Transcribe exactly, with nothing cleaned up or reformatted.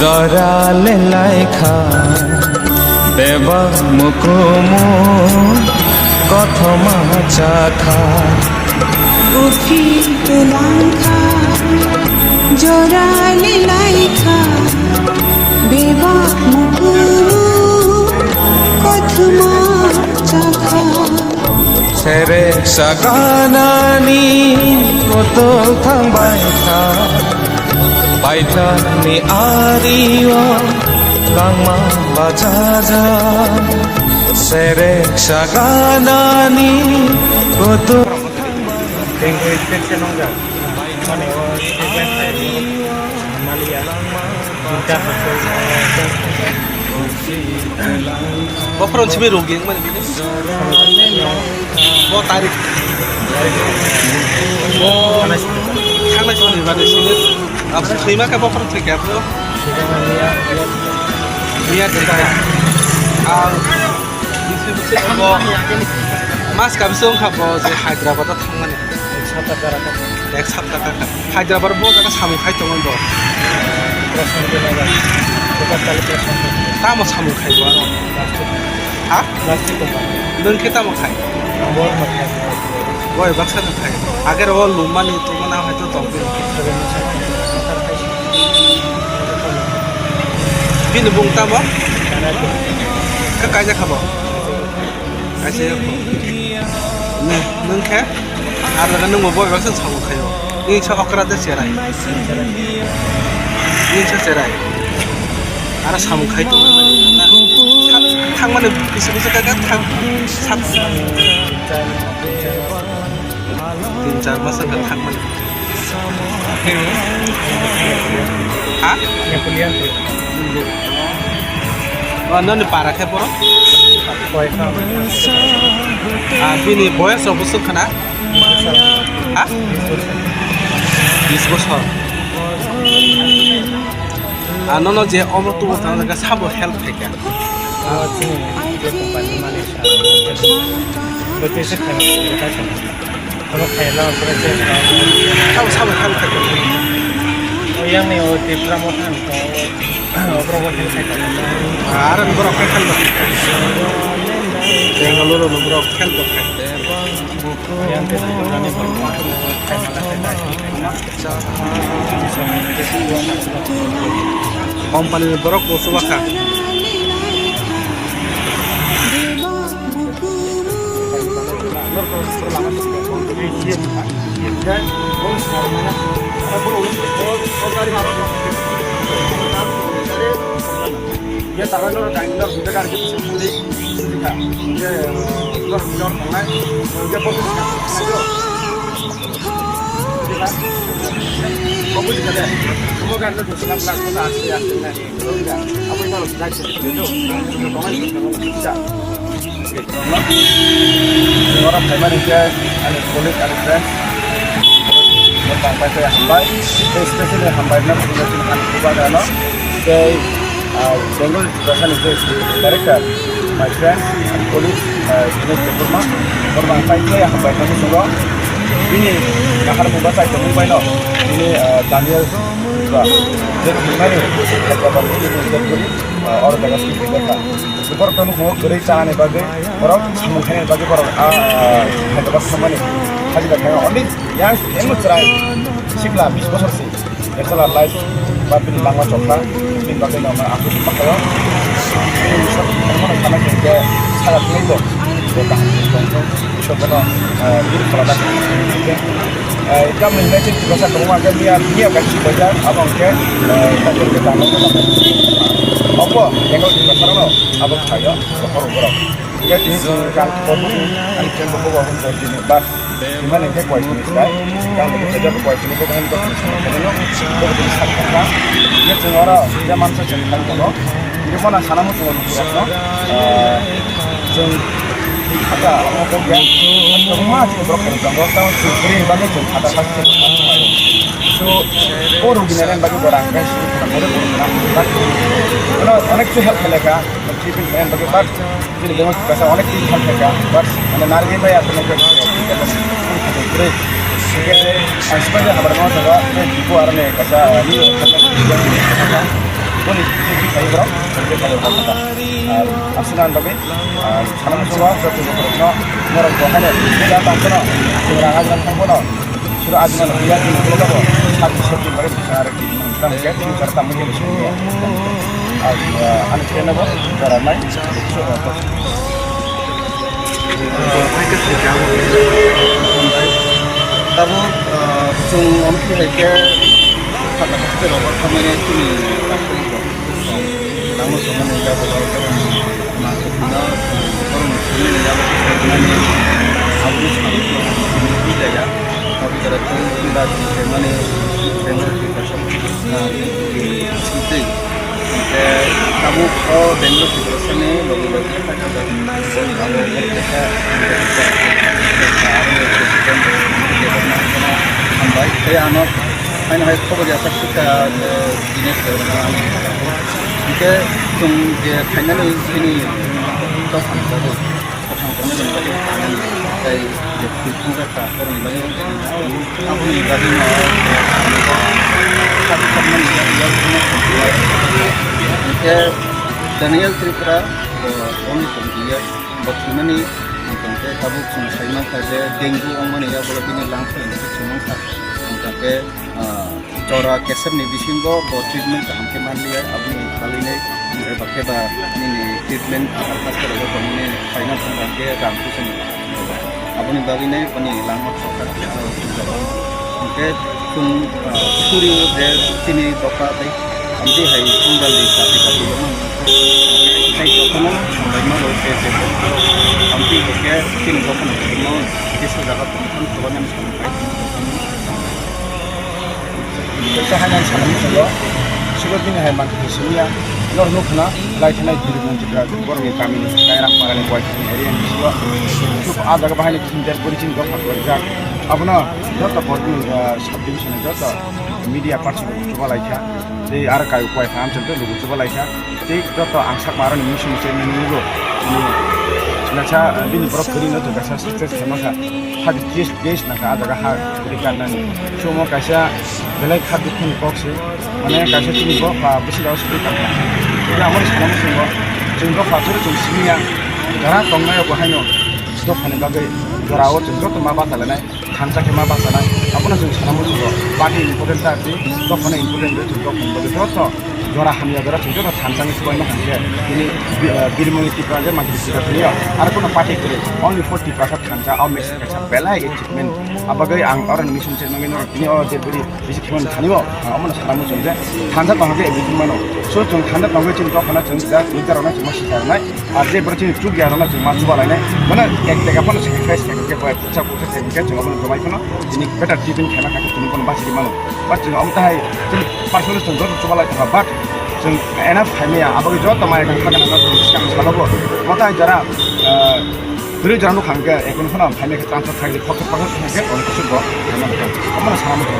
Jora le laikha, bebak mukumu kothoma chakha. Uthi tulangkha, jora le laikha, bebak mukumu kothoma chakha. Sere saganani kotol thangbai kha. Baithani ario langma bajaja, serek saganani kutu. Bokhorok simi rok yang mani bini. Bo tarik. Bo thangnai sini bani sini. Abo thwima khe bokhorok thwikha abo. Miya thwikha. Ang bisi bisi bo mas kabisa wngkha bo je Hyderabad o thangmani. Ek sapta kha. Hyderabad bo jaga samung khai tongo bo. Tamo samung khai bo aro? Ha? Nwng khe tamo khai? Boi baksa no khai. Agar o lumani tongmani hai to tong. Bini bung tamo? Ka kaijak kha bo? Kaisa yakho. Nwng khe? Ar jaga nwng bo boi baksa samung khaio. Nwng sa okra de cherai. Nwng sa cherai. Aro samung khai tongo. Thang-, thangmani kisa kisa kha kha thang-, sat-, tin char mas wngkha thangmani. Ha? O, noni para khe borok? Ah, bini boyas rok bwswk khna? Ha? Bis bosor. Ah, nono je omo tubo thang jaga sabo help khaikha. Sabo, sabo help khaikha. O yang ni o Tipra Motha ni to, o borok o help khaikha. Aro ni borok khe help khaikha. Bengaluru ni borok help khaikha. Company ni borok bo chuba kha. Oro phaimani khe ani colleague, ani friends, no tangpai khe hambai, tei specially hambai no ani kubagano, tei, ah, Bengali Tiprasani je director, my friend and colleague, uh, Dinesh Debbarma, borok ang pai khe hambai khe muchungo. Bini kahar mungba chai tongmung bai no, bini, uh, Daniel Debbarma, je thwngmani Hyderabad ni bini Debbarma, uh, oro jaga simi tongkha. Borok no nukho kwrwi chanani bagwi, borok samung khainani bagwi borok, ah, Hyderabad thangmani hajira khainai. Only young, emo chwrai sikla bis bosor si. Ekhala life ba bini langma chokha, bini bagwi no ma aku pakhayo. Bini sak, ano sana khe saya tunggu. Bo kaham tongkha. Isor bono, eh, bini khala da. Eh, kam ni message ko sa tongma ke dia, dia ka si baja, abang ke, eh, ta ke ta. Opo, yang kau di sana no, abang saya, bohor borok. Hingke tini chwng kang kobu, ani chwng kobu bo hwn bo tini, but himani hingke koi tini slai, kang kobu sajak koi tini bo hwn bo tini sini kani no, bo tini sak kha. Hingke chwng oro je mansa chwng kang kono, hingke bono sana muchungo lukurok no, ah, chwng hata amo kok ya, kwbangma chini borok kani tongo, tamo chwng kwrwi ni bagwi chwng hata sak chwng kha. So, o rugina rang bagwi bo rang kai sini khana kore bo khana, but, ano, onek khe help khailai kha, treatment khaina bagwi, but, Bini bengol kaisa onek tin thang khaikha, but mane narwgwi bai aswk nokhe. Hingke ang sipai habar ma saka, tei bipo aroni kaisa ni. Boni bisi khayo borok, bisi khayo borok kha. Ar aswk nang bagwi, ah, sana muchungo joto joto rokno norok bo haino bisi da tang phano, chwng rang ajak thang phano, sura ajak no biya ni ulo bo, sati sati bagwi bisi arok di, tang khe future tamo ni bisi ni. Ar, ah, ani channel bo jora nai. Tabuk, ah, chwng omo hai khe, khata khata rok khamani chini nangma samani yago borok ma khwtwino borok ni thani ni yago khwtwinani aboni samung twi jaya. Aboni jora tei twi da twi khaimani tei twi kaisa twi. Hingke tabuk o Bangalore Tiprasani logi logi hambai. Tei ano haino hai khobor ya sak sika, eh, Dinesh Debbarma ano. Hingke chwng je finally chini, mm, to samjagwi. Kwthang tongnai ni bagwi tangnani tei je thwithang jakha borokni bagwi aboni bagwino hingke Daniel Tripura bo boni tongdiya bo thwimani hwnkhe tabuk chwng sai mankha je dengue wngmani yagulo bini langkha hinwi se thwimangkha hwnkhe, ah, jora kesepni bisingo bo treatment kaham khe manliya, aboni bagwinai, eh, bakhe ba nini treatment hospital o tongmani khaina thangkha khe rang puisa ni. Aboni bagwinai boni langma sokha khe aro sujaro. Hingke chwng, ah, suri o je chini dopha tei amtwi hai chwng jali kati kati wngmani tei jotono hambai ma rok khe je amtwi khe chini dophano kisa jaga tongthok chubaini. Kisa hai nang sana muchungo, sugo bini hai mankhe simiya, nor nukna, lai thanai diri muntri kra, borokni kamini, kairang parani, boy thani, area ni bisingo, suk a jaga bahai ni kisin der buri chini dopha khlaijak. Abono joto borokni, ah, sub division ni joto media person rok chuba lai kha, tei aro kai upai kha, amchai tei lugu chuba lai kha. Tei joto ang sak ma aroni mission chairman ni bo, ni nacha, bini borok kwrwi no to kaisa success khaima kha. Hadi tris days na kha, ah jaga ha kwrwi karnani. So mo kaisa belai kha dukhu ni kok se, mane kaisa chini bo, ah, bwswk rok swrwi karkha. Tei amoni sana muchungo, chwng dopha chwng simiya, jara tongnai bo haino, dophani bagwi jora o chwng joto ma bachalanai. Thansa khe ma bachanai, abono chwng sana muchungo. Party important ta tei dophano important de, chwng dophani bagwi joto jora hamya jora chwng joto thansa ni chubaima hamya. Bini, bi-, ah, Birmoni Tipra je Mantri Tipra tongya, aro kono party kwrwi, only for Tiprasa thansa, o message kaisa belai achievement. Abagwi ang oro mission chairman no tini o je bini bisi khimani thani o, ang omono sana muchung je thansa tong khe everything mano. So chwng thansa tongwi chini dophano chwng just leader rokno chwng ma sikarnai. Ar je bwrwi chini chukya rokno chwng ma chuba lainai. Mane ek jaga phano sacrifice khaikhe khe bai kisa kisa khaikhe khe chwng abono jomai phano chini better treatment khaima khaikhe chwng bono bachiri mano. But chwng omo tahai chini personally chwng joto chuba lai tongkha, but chwng enough khaimaya. Aboni joto maya khe khagana no chwng swkang salobo. Omo tahai jara, ah, bwrwi jora nukha hwnkhe ekon phano phaimaya khe transfer khaikhe khoksa paksa khaikhe onek khe bo khaima khe. Omono sana muchung.